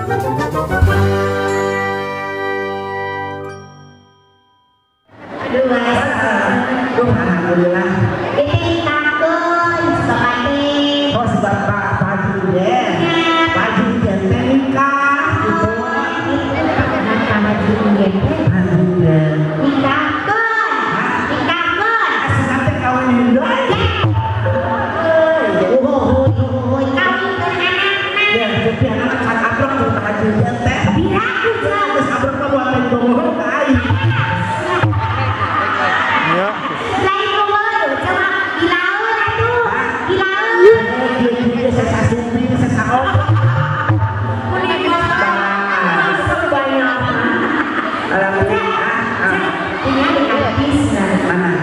Aduh, alhamdulillah. Ini takut sepati. Oh, sebab Pak Haji deh. Pak Haji teh nikah gitu. Pak Haji teh nikahkeun. Nikahkeun. Asup teh kawin deui. Kawinkeun anakna. Ya, jadi anak can abrek jeung Pak Haji teh. Biraku jeung geus abrek mah buat bobogoh ka aing. Lain bobogoh cuma di laut atuh. Di laut. Ieu sasasumpi sasaom. Alhamdulillah. Punya artis. Mana?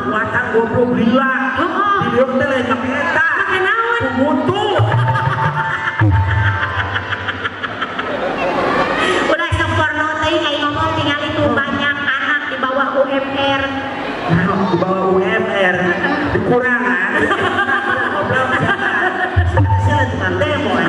Kekuatan goblok lila. Heeh. Di dieu teh lain make eta. Make naon? Mutu. Udah sempurna teh kayak ngomong tingali tuh banyak anak di bawah UMR. Nah, di bawah UMR dikurangan. Goblok siapa? Saya tukang demo.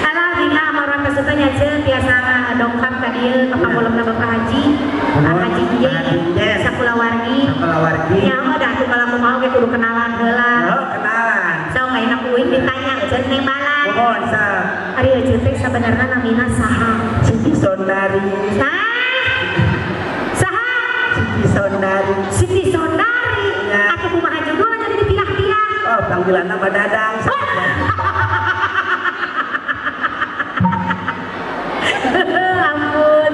Alah bina marang kasutanya ceun biasa dongkap ka dieu ka pamulungna Bapak Haji. Haji Injen sakulawargi. Sakulawargi. Nyaho dah tuh kalau mau ge kudu kenalan heula. Oh, kenalan. Sok ayeuna kuing ditanya ceun neng balan. Mohon sa. Ari euceun teh sabenerna namina saha? Siti Sondari. Saha? Siti Sondari. Siti Sondari. Ya. Atuh kumaha judulna jadi dipilah-pilah. Oh, panggilanna mah Dadang. Ampun.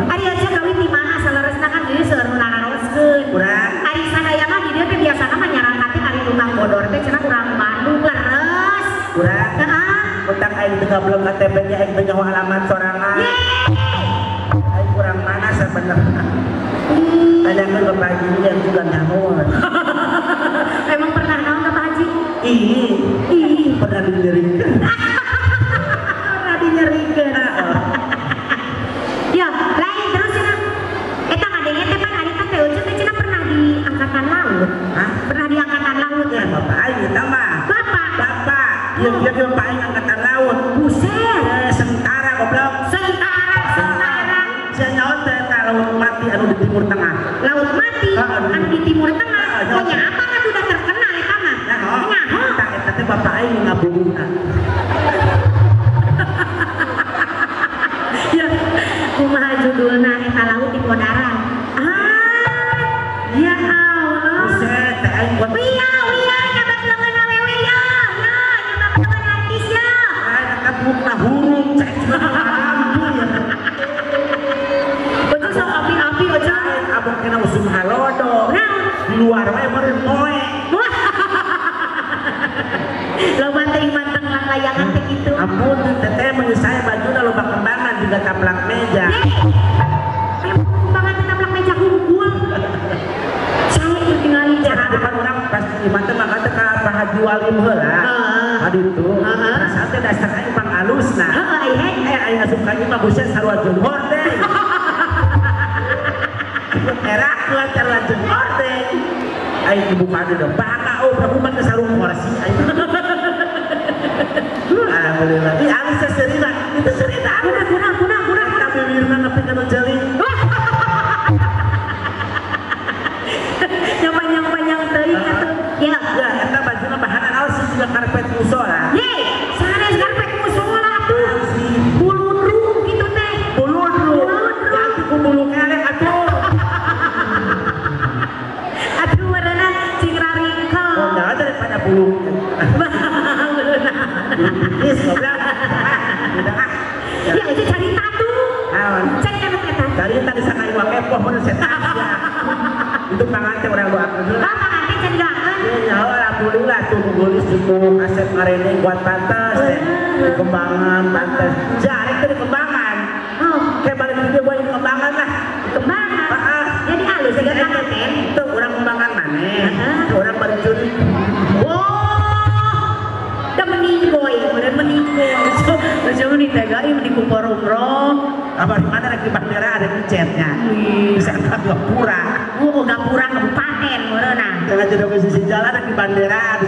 Ari aja kawin di mana saleresna kan dieu seueur nu nararoskeun. Urang. Ari sadaya mah di dieu teh biasana mah nyarangkat teh ari tukang bodor teh cenah urang Bandung leres. Urang. Heeh. Utang aing teu gablok KTP nya aing teu nyaho alamat sorangan. Aing kurang mana sabenerna. Tanyakeun ke Pak Haji yang juga nyaho. Emang pernah naon ka Pak Haji? Ih. Ih, pernah dinyerikeun. Pernah dinyerikeun. Ya, lain terus cenah. Eta ngadenge teh pan ari teh Ucu teh cenah pernah di angkatan laut. Hah? Pernah di angkatan laut ya? Bapak aing eta mah. Bapak. Bapak. Ieu ieu bapak aing angkatan laut. Buset. Sentara goblok. Sentara, sentara. Sia nyaho teh eta laut mati anu di Timur Tengah. Laut mati anu di Timur Tengah. Nya apa kan udah terkenal eta mah. Nyaho. Tah eta teh bapak aing ngabunuhna. Ya, kumaha judulna eta laut di Podaran. Ah, ya Allah. Buset, teh aing buat. Wia, wia, nyabak lengan awewe ya. Ya, nyabak lengan artis ya. Aing angkat mukna hurung cek ampun ya. Ojo sok api-api ojo. Abang kena usum halodo. Naon? Di luar wae meureun moe. Loba teuing manteng layangan teh kitu. Ampun, teteh menyesai bajuna loba kembangan juga taplak meja. Kembangan taplak meja hungkul. Saya itu tingali cara depan orang pas di mata maka teh ka Pak Haji Walim heula. Heeh. Kaditu. Heeh. Perasaan teh dasar aing pangalusna. Heeh, ai aing asup ka ieu mah buset sarua jeung horde. Erakeun sarua jeung horde. Aing dibuka deui baka oh prabu mah sarung kursi aing. Alhamdulillah. Ih, alus serina. Itu serina. Kurang kurang kurang kurang. Bibirna nepi ka nu jeli. Yang panjang-panjang teuing atuh. Ya. Ya, eta bajuna bahan alus juga karpet musola. Ye, sanes karpet musola atuh. Bulundrung kitu teh. Bulundrung. Ya atuh ku bulu kelek atuh. Aduh meureunan cing raringkel. Oh, dah daripada bulu. Is goblok. Udah ah. Ya itu carita tuh. Naon? Carita nu eta. Carita disangka iwa kepoh mun setan ya. Itu pangante urang doakeun heula. Ah, pangante can doakeun. Ieu nyaho alhamdulillah tuh geulis cukup aset marene kuat pantes teh. Dikembangan pantes. Jare teh dikembangan. Oh, kayak balik di dieu bae dikembangan lah. Dikembangan. Heeh. Jadi alus siga panganten. Tuh urang kembangan maneh. Tuh urang bari curi. Oh. Meninggoy, kemudian meninggoy. Lucu nih tega, ini kupor umroh. Apa di mana lagi bandara ada micetnya? Bisa ke gapura. Oh, gapura kabupaten, meureunna. Jangan jodoh ke sisi jalan lagi bandera.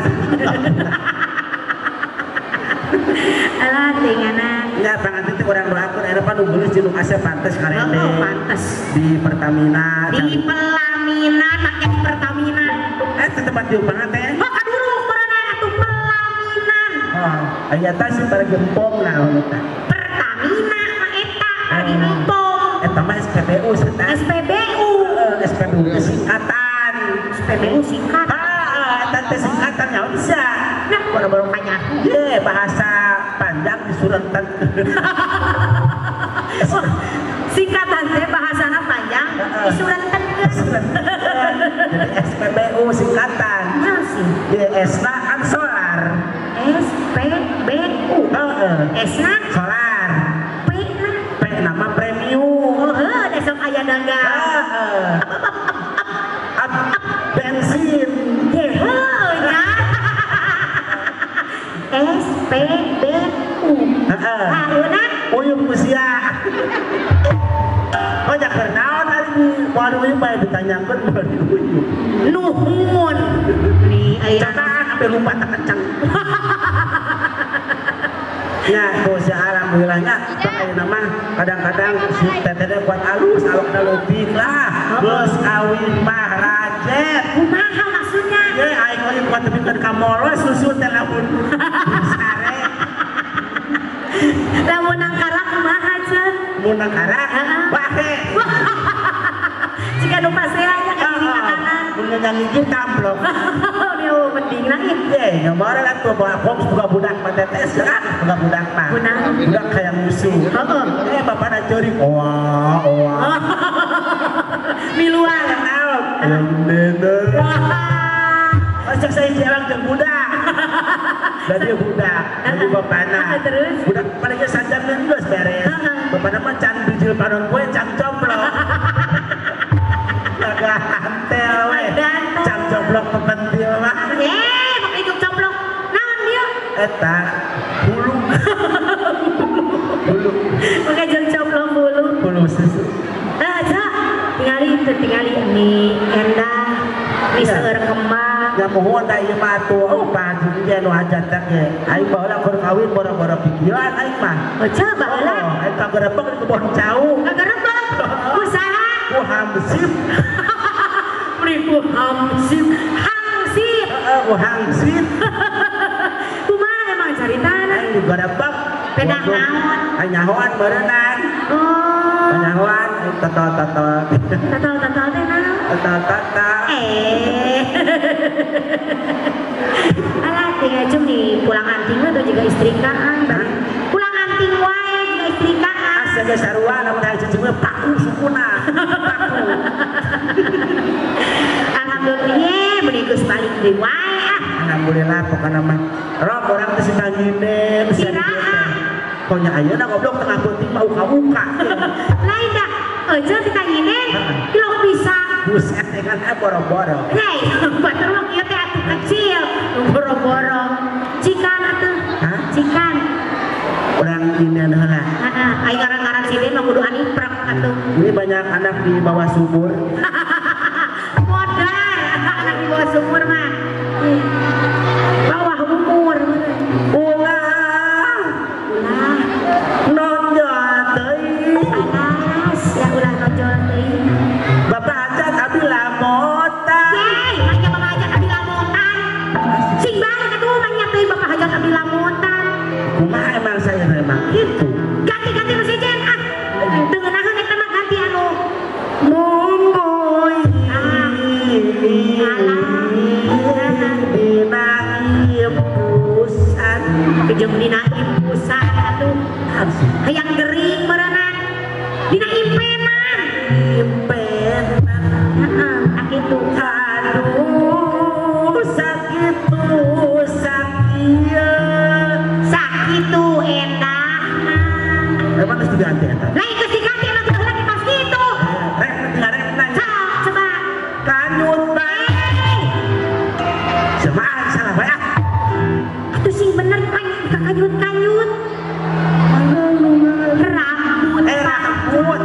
Alah, tingana. Ya, panganten teh urang doakeun aya pan nu geulis jeung asa pantes karende. Oh, pantes. Di Pertamina. Di Pelamina, make di Pertamina. Eh, tempat dieu panganten. Oh, kaduruk meureunna atuh pelaminan. Oh, aya tah si pada gempong naon eta. Pertamina mah eta lagi empong. Eta mah SPBU eta. SPBU. SPBU teh singkatan. SPBU singkatan. Ah, eta teh singkatan nyaho bisa. Nah, baru-baru kanyaku. Ye, bahasa panjang disurentan. Oh, singkatan teh bahasana panjang disurentan. Jadi SPBU singkatan. Ya sih. Ye, S-na kan solar. SPBU. S-na solar. P-na. P nama premium. Oh, heuh, da sok aya dagang. Heeh. P B U. Heeh. Ayeuna uyup ku sia. Oh nya keur naon ari moal diuyup bae ditanyakeun moal diuyup. Nuhun. Nih aya cobaan sampai lupa tak kencang. Ya, ku sia alhamdulillahnya ayeuna mah kadang-kadang si teteh kuat alus awakna leutik lah. Geus kawin mah rajet. Kumaha maksudnya? Ye aing euy kuat tepikeun ka molos susu teh lamun sare. Lamun nangkara kumaha ceun? Mun nangkara? Bahe. Jika nu pasea nya ka diri makanan. Mun nyanyi tamplok. Yo mending lah ih. Ye, nyomora atuh bawa box buka budak mah tetes kan? Buka budak mah. Budak hayang musuh. Heeh. Eh bapana ceurik. Oa oa. Miluan naon? Yang nene. Cek saya jalan jeung budak. Jadi budak, jadi bapana. Terus budak palingnya sajam geus beres. Bapana mah can bijil panon poe can coplok. Gahantel we. Can coplok pepentil mah. Eh, make hidung coplok. Naon dieu? Eta bulu. Bulu. Make jeung coplok bulu. Bulu susu. Tah, cak. Tingali teu tingali mie endah, mie seueur kembang. Ya mohon da ieu mah atuh oh Pak Haji ge nu hajat teh ge. Aing baheula keur kawin boro-boro pikiran aing mah. Oh, cak baheula. Oh, aing kagerebek di kebon cau. Kagerebek. Ku saha? Ku hamsip. Ku hamsip. Hangsip. Heeh, ku hangsip. Kumaha emang caritana? Aing digerebek. Pedah naon? Aing nyahoan berenang. Oh. Nyahoan totol-totol. Totol-totol teh naon? Totol-totol. Eh. Alah tinggal cung di pulang anting tuh juga istrikaan. Pulang anting wae juga istrikaan. Asa ge sarua lamun aya cicing mah paku sukuna. Paku. Alhamdulillah meuni geus balik deui wae ah. Alhamdulillah pokona mah. Rob urang teh sitangine bisa Iraha. Pokoknya ayeuna goblok tengah peuting mah uka-uka. Lain dah, euceun ditangine tilok bisa. Buset dengan boro-boro. Hei, batur mah kieu teh atuh kecil, boro-boro. Cikan atuh. Hah? Cikan. Urang ini heula. Heeh, ai ngaran-ngaran sideun mah kudu aniprek atuh. Ini banyak anak di bawah sumur. Modar, anak di bawah sumur mah. Bawah umur. Ulah. Ulah. Nonjol teuing. Alas, ya ulah nonjol teuing. Bapak hajat abi lamotan. Yey, manya Bapak hajat abi lamotan. Sing balik atuh manya teuing Bapak hajat abi lamotan. Kumaha emang saya memang gitu. Ganti-ganti nu sejen ah. Teu ngeunaheun eta mah ganti anu. Mungguy. Ah. Dina impusan. Jeung dina impusan atuh. Hayang gering meureunan. Dina impenan. Impenan. Heeh, sakitu. Aduh, sakitu sakieu. Sakitu endahna. Emang geus diganti eta? Lain geus diganti emang kitu lagi pas kitu. Rek ngarekna. Sok coba. Kanyut bae. Jemaah salah bae ah. Atuh sing bener kanyut-kanyut. Rambut. Rambut.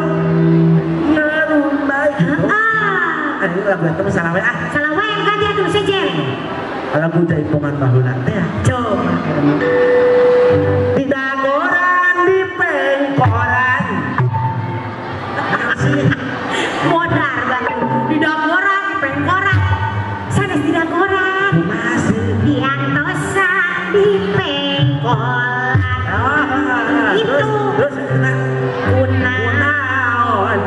Ngerumbai. Heeh. Aduh lagu eta mah salah wae ah. Salah wae ganti atuh sejen. Lagu jaipongan baheula teh. Coba. Di dagoran di pengkoran. Sih. Modar banget. Di dagoran di pengkoran. Sanes di dagoran. Masih diantosan di pengkolan. Itu. Terus kunaon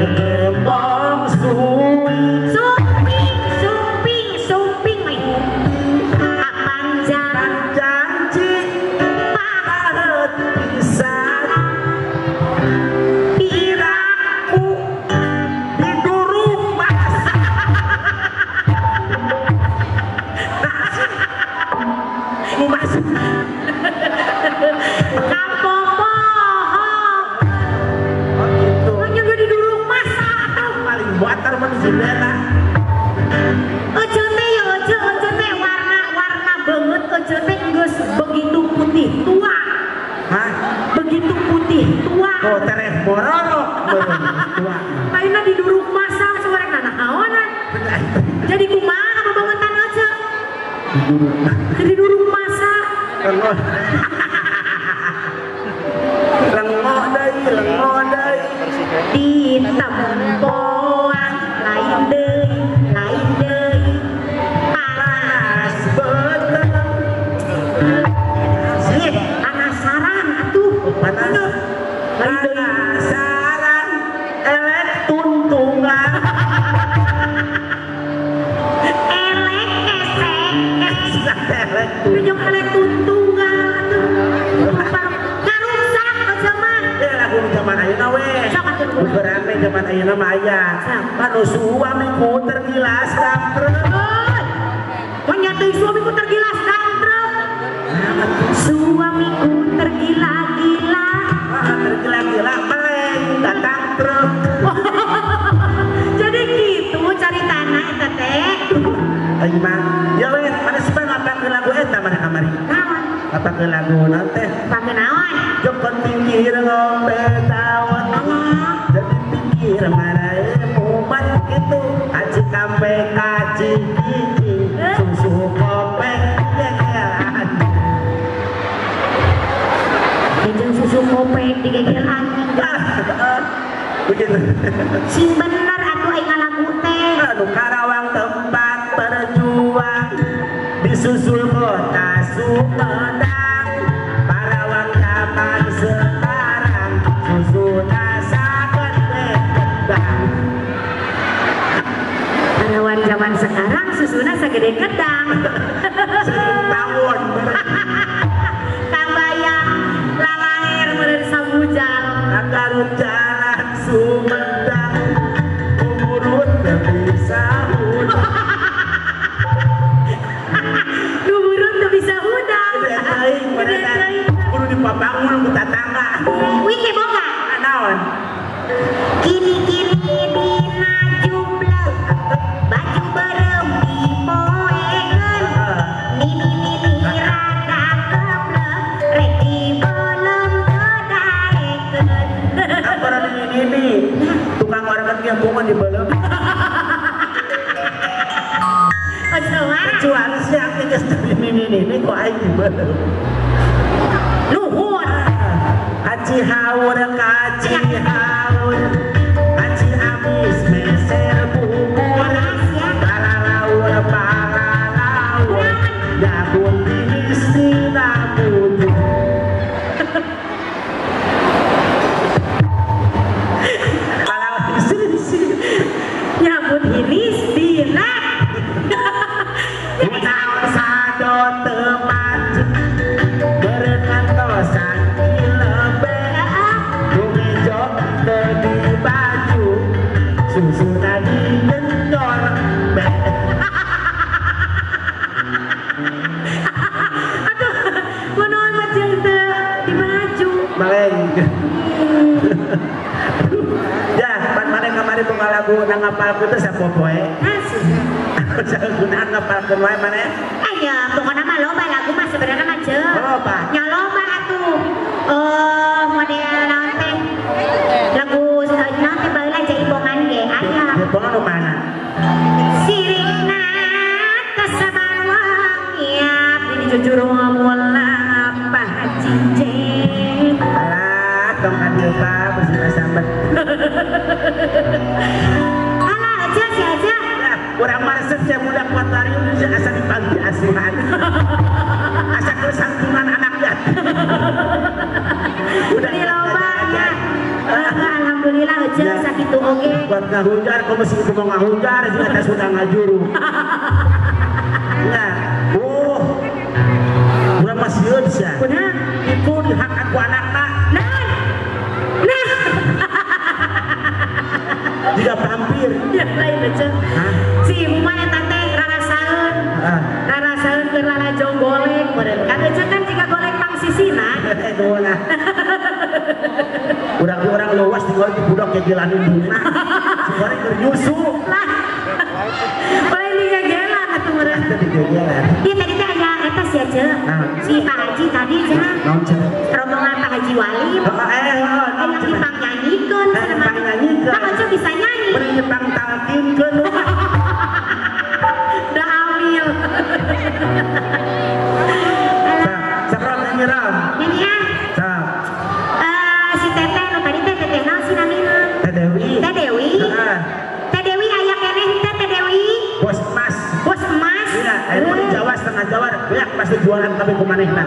gembong suwi. Suping suping suping mah. Panjang janji pahet pisan. Iraku diduruk mas. Mas. Kapopoho. Oh gitu. Hanya gak diduruk masa atau paling buatar mah di jendela. Ojo teh ya ojo, ojo teh warna-warna banget, ojo teh geus Geus begitu putih tua. Hah? Begitu putih tua. Oh, tereh bororok tua. Ayeuna diduruk masa suarek nanaonan. Jadi kumaha babangetan aja? Jadi duruk masa. Lengoh deui, lengoh deui. Ditempoan lain deui, lain deui. Panas beuteung. Sih, penasaran atuh. Panas. Penasaran elek tuntungan. Elek esek. Elek tuntung. Elek tuntungan atuh. Ngarusak zaman. Eh lagu zaman ayeuna we. Berame zaman ayeuna mah aya. Manu suamiku tergilas dam truk. Manya teh suamiku tergilas dam truk. Suamiku tergila-gila. Tergila-gila meleng datang truk. Jadi gitu cari tanah eta teh. Aing mah ya we mana supaya ngapalkeun lagu eta mana kamari. Naon? Ngapalkeun lagu naon teh? Ngapalkeun naon? Joko tingkir ngombe tawon. Jadi pikir marae mumat kitu aci kampe kaci kici susu kopek gegelan. Jeung susu kopek digegelan. Begitu. Sing bener atuh aing ngalagu teh. Aduh Karawang tempat berjuang disusul kota Sumedang. Karawang zaman sekarang susuna sagede gedang. Karawang zaman sekarang susuna sagede gedang. Sering tawon. Kabayang lalaer meureun sabujal. Garut jalan Sumedang umurut teu bisa hudang. Umurut teu bisa hudang. Gede teuing beneran. Kudu dipabangun ku tatangga. Wih boga. Naon? Kini-kini dina jumlah baju beureum dipoekeun. Nini-nini rada keblek rek dibeuleum teu daekeun. Apa nini-nini? Tukang warung ge bunga dibeuleum. Kecuali si aku geus nini-nini kok aing dibeuleum. Nuhun. Kaci haur, kaci haur, kaci amis meser bubur, palalaur, palalaur, jagung dinis dina bujur. Palalaur sini sini. Nyabut hinis dina. Naon sado teu maju, beureun ngantosan baju susu tadi gendor. Aduh, menawan macam teu di baju. Maleng. Ya, pan maneh kamari boga lagu nang ngapalkeun teh sapopoe. Gunaan ngapalkeun wae maneh. Aya, pokona mah loba lagu mah sebenarnya mah ceuk. Loba. Nya loba atuh. Model naon teh? Lagu naon teh baheula jaipongan ge aya. Jaipongan nu mana? Sirikna kasaban wangiap ini jujur mula Pak Haji Ceng. Alah, tong ka dieu Pak, bersih sambet. Alah, aja sih aja. Nah, urang mah resep sia budak kuatarium bisa asa dipanggil asuhan. Asa kesantunan anak yatim. Udah lobanya. Alhamdulillah aja sakitu oge. Buat ngahujar, kok mesti ibu mau ngahujar, di atas udah ngajuru. Nah, oh, urang mah sieun sia. Kunaon? Itu dihakan ku anakna. Nah. Nah. Jika vampir. Ya lain aja. Si ibu mah eta teh rarasaeun. Rarasaeun keur lalajong golek meureun. Kan aja kan jika golek pangsisina. Dolah. Urang-urang luas tinggal di budak gegelan indungna. Sugari keur nyusu. Lah. Lain digegelan atuh meureun. Digegelan. Ieu tadi teh aya eta sia ce. Si Pak Naon cenah? Rombongan Pak Haji Walim. Hayang dipang nyanyikeun cenah mah. Kan Oce bisa nyanyi. Beri dipang talkinkeun. Da amil. Sok nyanyi ram. Nyanyi ah. Sok. Si Teteh nu tadi teh Teteh naon sih namina? Teh Dewi. Teh Dewi. Teh Dewi aya keneh teh Teh Dewi. Bos emas. Bos emas. Iya, aya di Jawa setengah Jawa beak pasti jualan tapi kumanehna.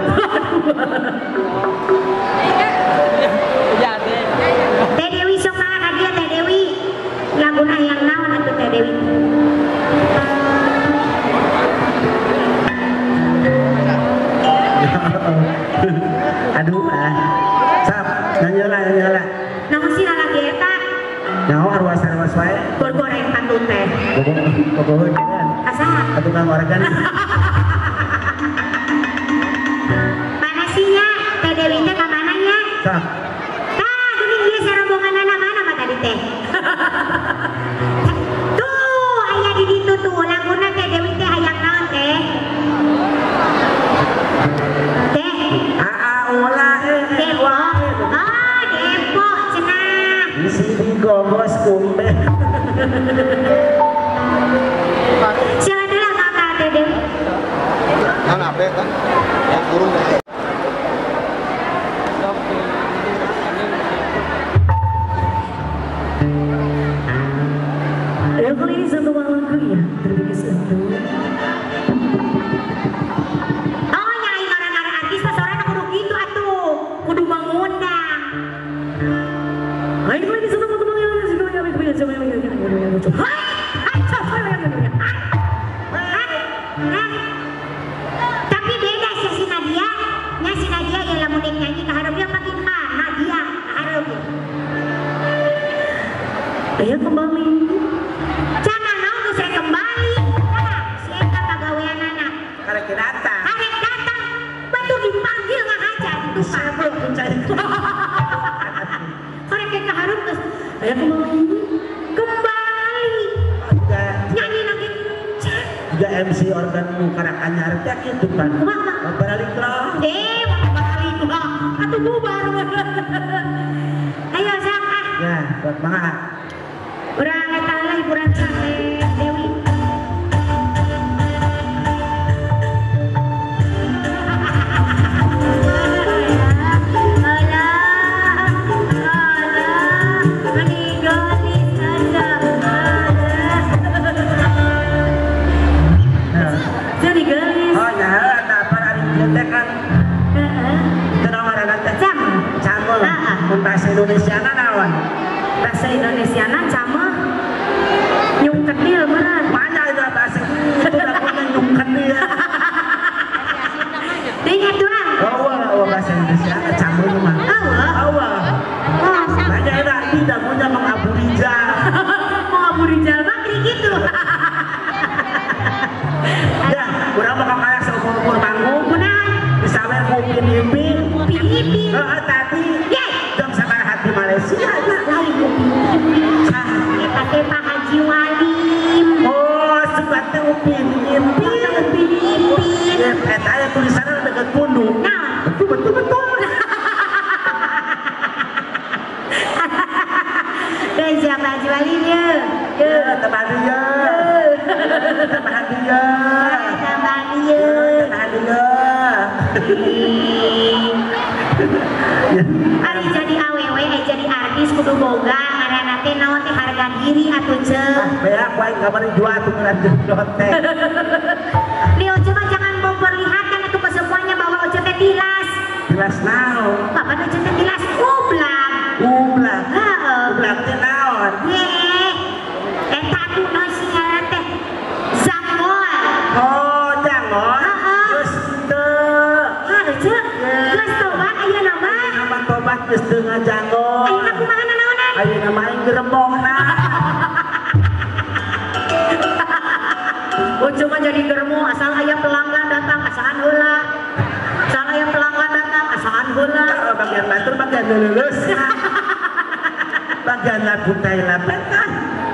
Teh Dewi sok mah ka dieu Teh Dewi. Laguna hayang naon atuh Teh Dewi? Aduh ah. Sap, nyanyi lah, nyanyi lah. Naon sih lalaki eta? Nyaho arwas-arwas wae. Goreng pantun teh. Bogoh kan. Asa? Tukang organ. Mana sih nya? Teh Dewi teh ka mana nya? Sap. Tah, geuning ieu sarombonganana mana mah tadi teh? Tuh, aya di ditu tuh laguna Teh Dewi teh hayang naon teh? Teh. Aa ulah Depok. Oh, Depok cenah. Di sini gogos kumbe. Siapa dulu kakak Teh Dewi? Kan apa kan? Yang burung. Ya kali ini satu lagu ya terbagi satu. Oh, nyai orang-orang artis pas orang kudu gitu atuh, kudu mengundang. Ayo kali ini satu lagu yang Tapi beda sih si Nadia. Nya si Nadia ya lamun nyanyi ka hareup dia makin ha Nadia ka hareup. Ayo kembali. Jangan naon geus rek kembali. Tah, si eta pagaweanana. Karek datang. Karek datang. Batu dipanggil ngahaja di tukang. Karek ka hareup geus. Ayo kembali. Kembali. Nyanyi lagi. Juga MC organ karak anyar teh kitu kan. Kumaha? Balik lah. Balik lah. Atuh bubar. Ayo sok ah. Ya, buat mangga. Urang eta lah hiburan Teh Dewi. Alah, alah, meninggalin aja. Jadi gelis. Oh ya, eta apa ari ieu teh kan? Heeh. Teu ngaranna teh. Cam. Camel. Heeh. Mun bahasa Indonesiana naon? Bahasa Indonesiana cama nyung kedil berat. Mana itu bahasa itu lagunya nyung kedil. Ingat doang. Oh, bahasa Indonesia camel mah. Oh. Banyak itu arti dagunya Mang Abu Rijal. Mang Abu Rijal mah gitu. Ya, urang mah kayak seumur-umur manggung. Kunaon? Disawer ku Upin Ipin. Upin Ipin. Heeh, tadi. Jam sabaraha di Malaysia nya. Lain Upin Ipin. Eta teh Pak Haji Walim. Oh, sebat teh Upin Ipin. Upin Ipin. Eta aya tulisanna deket pundung. Nah, betul betul. Dan siapa Haji Walim ya? Ya, tambah dia. Tambah dia. Tambah dia. Tambah dia. Ari jadi awewe, ari jadi artis kudu boga ngaranna teh naon teh harga diri atuh ceuk. Beak wae kamari jual atuh ngeran teh. Li Oce mah jangan memperlihatkan atuh ke semuanya bahwa Oce teh tilas. Tilas naon? Bapak Oce teh tilas ublak. Ublak. Heeh. Ublak teh naon? Ye. Eta atuh naon sih ngaranna teh? Zanggol. Oh, janggol. Heeh. Geus teu. Hah, Oce. Geus tobat ayeuna mah. Ayeuna tobat geus teu ngajanggol. Ayeuna kumaha naonan? Ayeuna mah aing geremongna. Oce mah jadi germo asal aya pelanggan datang asaan heula. Asal aya pelanggan datang asaan heula. Bagian batur bagian lulus. Bagian lagu teh lapet ah.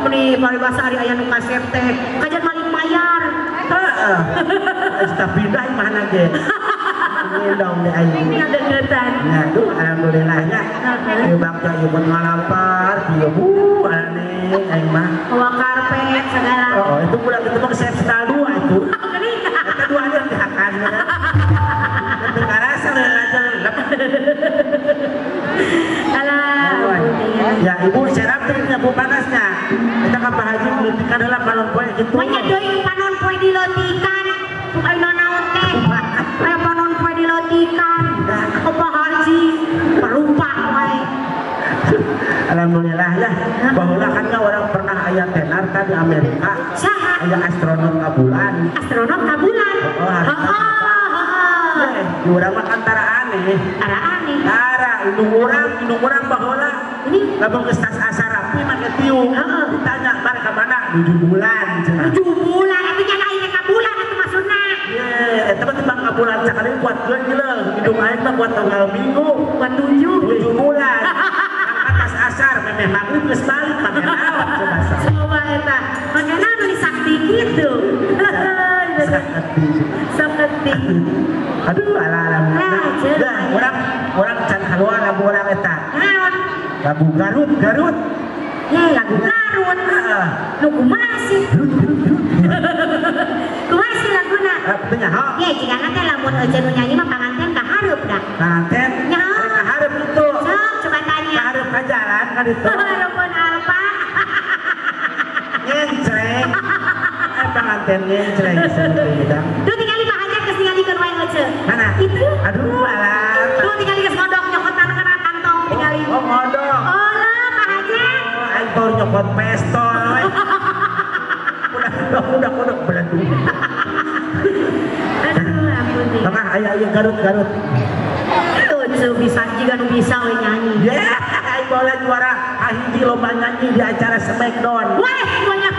Meni paribasa ari aya nu kasep teh kajan maling mayar. Heeh. Geus pindah mana ge. Ngendong deh aing. Ngadeukeutan. Aduh, alhamdulillahnya. Ieu bakta ieu pun ngalampar, ieu bu aneh aing mah. Bawa karpet segala. Oh, itu budak itu mah sep style 2 itu. Geuning. Eta dua aja dihakan. Teu karasa aja. Alah. Ya ibu serap teh nyapu panasnya. Eta ka Pak Haji leutikan heula panon poe kitu. Manya deui panon poe dileutikan. Ayeuna naon teh? Aya panon poe dileutikan. Ka Pak Haji pelupa wae. Alhamdulillah ya. Baheula kan orang pernah aya tenar tadi di Amerika. Saha? Aya astronot ka bulan. Astronot ka bulan. Heeh. Di urang mah antara aneh. Tara aneh. Tara indung urang baheula. Ini lamun geus tas asa rapi make tiung. Ditanya bar ka mana? 7 bulan cenah. 7 bulan atuh nya aing ka bulan atuh maksudna. Ye, eta mah tembang ka bulan sakali kuat geuleuh. Indung aing mah kuat tanggal minggu. Kuat 7. 7 bulan. Atas asar memeh maghrib geus balik make naon coba sok. Coba eta. Makana nu sakti kitu. Sakti. Aduh alhamdulillah. Dah urang can keluar lagu urang eta. Naon? Lagu Garut, Garut. Ye, lagu Garut. Heeh. Nu kumaha sih? Kumaha sih laguna? Teu nyaho. Ye, jigana teh lamun euceun nu nyanyi mah panganten ka hareup dah. Panganten? Nyaho. Ka hareup itu. Sok coba tanya. Ka hareup ka jalan ka ditu. Hareupeun Alfa. Ngencreng. Panganten ngencreng saeutik. Tuh tingali Pak Hajar geus ningalikeun wae euceun. Mana? Itu. Aduh alah. Tuh tingali geus ngodok nyokotan kana kantong tingali. Oh, ngodok. Oh lah Pak Hajar. Oh, aing baru nyokot pestol we. Udah beladung. Aduh ampun. Tengah aya ieu Garut Garut. Tuh bisa juga nu bisa we nyanyi. Yeah, aing bola juara kahiji lomba nyanyi di acara Smackdown. Weh, banyak.